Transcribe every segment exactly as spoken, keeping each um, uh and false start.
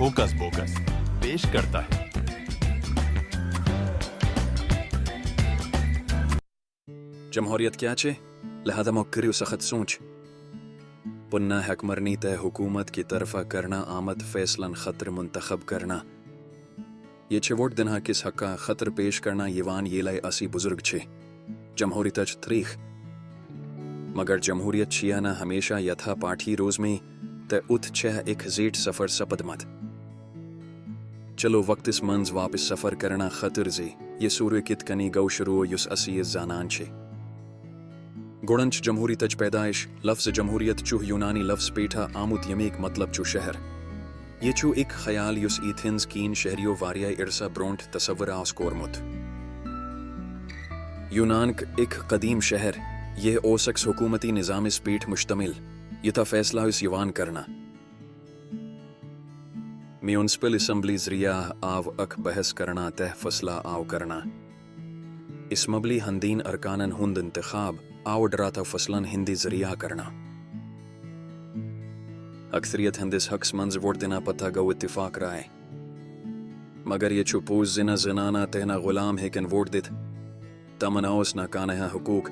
Hoax پوکس پیش کرتا ہے۔ جمہوریت کیا چھے؟ لہذا مو کریو سخت سوچ۔ پنہ حکمرنی تہ حکومت کی طرفہ کرنہ آمت فیصلن خطر منتخب کرنہ۔ یہ چھے ووٹ دنہ کس حقہ خطر پیش کرنہ یوان ییلے اسی بزرگ چھے۔ جمہوریتچ تریخ۔ مگر جمہوریت چھیہ نہ ہمیشہ یتھا پاٹھی روزمی تہ اتھ چھہ اکھ زیٹھ سفر سپدمت۔ چلو وقتس منز واپس سفر کرنہ خطر زی یہ سورہ کت کنی گو شروع یس اسی زانان چھے۔ گوڑنچ جمہوریتچ پیدائش۔ لفظ جمہوریت چھو یونانی لفظ پیٹھا آمت یمیک مطلب چھو شہر۔ یہ چھو اکھ خیال یس ایتھنز کین شہریو واریاہ عرصہ برونٹھ تصور آس کورمت۔ یونانک اکھ قدیم شہر۔ یہ اوسکس حکومتی نظامس پیٹھ مشتمل۔ یتھا فیصلہ اس یوان کرنہ۔ میونسپل اسمبلی ذریعہ آو اکھ بحث کرنہ تہ فصلہ آو کرنہ۔ اسمبلی ہندین ارکانن ہند انتخاب آو ڈراتہ فصلن ہندی ذریعہ کرنہ۔ اکثریت ہندس حقس منز ووٹ دنہ پتہ گو اتفاق رائے۔ مگر یہ چھو پوز زنہ زنانہ تہ نہ غلام ہیکن ووٹ دتھ۔ تمن اوس نہ کانہہ حقوق۔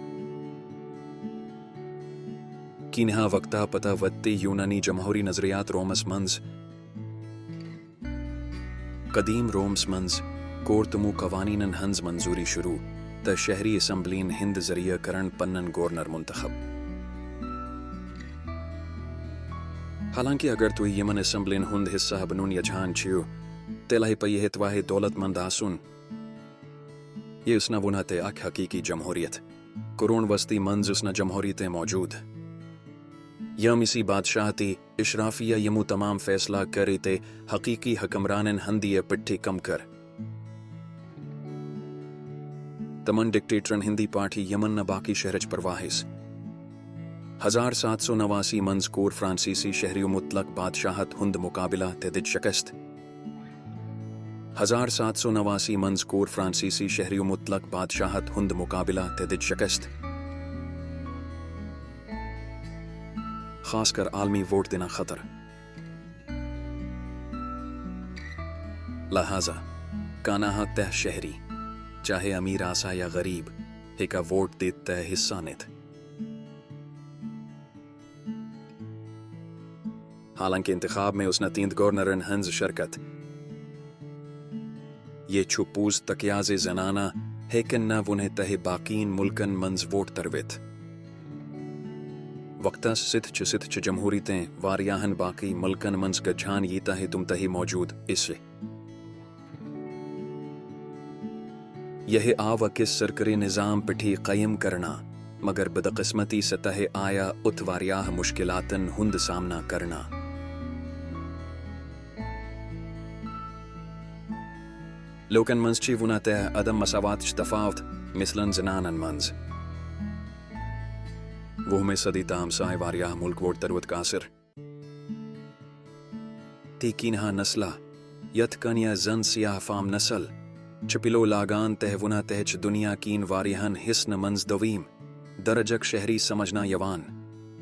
کینہا وقتہ پتہ وتی یونانی جمہوری نظریات رومس منز۔ قدیم رومس منز کور تمو قوانینن ہنز منظوری شروع تہ شہری اسمبلین ہند ذریعہ کرن پنن گورنر منتخب۔ حالانکہ اگر تُہۍ یمن اسمبلین ہند حصہ بنُن یژھان چھِو، تیلہ پیہِ تۄہہِ دولت مند آسُن۔ یہ اس نہ ونہ تہ اکھ حقیقی جمہوریت۔ قرون وسطی منز اس نہ جمہوریت موجود۔ یمسی بادشاہتی اشرافیہ یمو تمام فیصلہ کری تہ حقیقی حکمرانن ہندی پٹھی کم کر۔ تمن ڈکٹیٹرن ہندی پاٹھی یمن نہ باقی شہرچ پرواہ اس۔ ہزار سات سو نواسی منز کور فرانسیسی شہریو مطلق بادشاہت ہند مقابلہ تہ دت شکست۔ ہزار سات سو نواسی منز کور فرانسیسی شہریو مطلق بادشاہت ہند مقابلہ تہ دت شکست۔ خاص کر عالمی ووٹ دنہ خطر۔ لہذا کانہا تہ شہری، چاہے امیر آسا یا غریب، ہیکا ووٹ دتھ تہ حصہ نتھ۔ حالانکہ انتخاب میں اس نہ تیند گورنرن ہنز شرکت۔ یہ چھو پوز تکیازے زنانہ ہیکن نہ ونہ تہ باقین ملکن منز ووٹ تروتھ۔ وقتس ستھ چھ ستھ چھ جمہوریتیں واریاہن باقی ملکن منز گچھان ییتہ تم تہ موجود اس۔ یہ آو اکس سرکری نظام پٹھی قائم کرنا، مگر بدقسمتی سطح آیا اتھ واریاہ مشکلاتن ہند سامنا کرنا۔ لوکن منز چھ ونہ تہ عدم مساوات چھ تفاوت، مثلاً زنانن منز۔ وُہمہِ صدی تام سائے واریاہ ملک ووٹ تروت قاصر۔ تی کینہا نسلہ، یتھ کن یا زن سیاہ فام نسل، چھ پلو لاگان تہ ونہ تہ چھ دنیا کین واریاہن حصن منز دویم درجک شہری سمجھنا یوان۔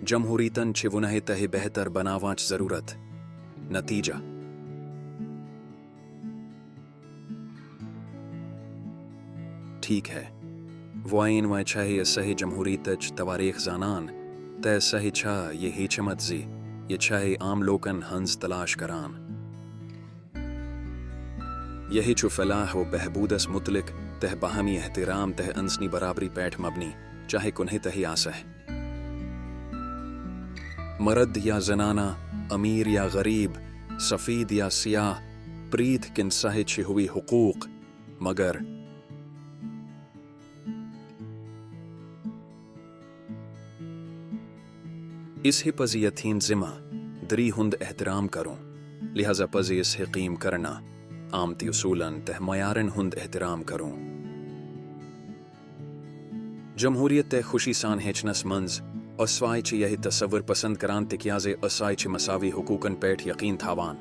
جمہوریتن چھ ونہ تہ بہتر بناوانچ ضرورت۔ نتیجہ۔ ٹھیک ہے۔ وائن وائ چھاہے سہی جمہوریتچ تواریخ زانان، تہ سہی چھا یہ ہیچمت زی یہ چھاہے عام لوکن ہنز تلاش کران۔ یہ چھو فلاح و بہبودس متعلق تہ باہمی احترام تہ انسنی برابری پیٹھ مبنی، چاہے کنہے تہی آسہ۔ مرد یا زنانہ، امیر یا غریب، سفید یا سیاہ، پریت کن سہی چھ ہوئی حقوق، مگر اس ہی پزی یتھین ذمہ دری ہند احترام کروں، لہذا پزی اس ہی قیم کرنا، آمتی اصولن تہ معیارن ہند احترام کروں۔ جمہوریت تہ خوشی سان ہیچنس منز، اسائی چھ یہ تصور پسند کران تکیازے اسائی چھ مساوی حقوقن پیٹھ یقین تھاوان۔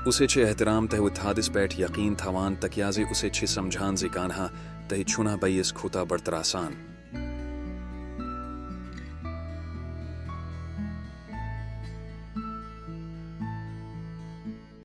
اسے چھ احترام تہ اتحادس پیٹھ یقین تھاوان تکیازے اسے چھ سمجھان زی کانہا تہ چھنہ بیس کھوتہ برتر آسان۔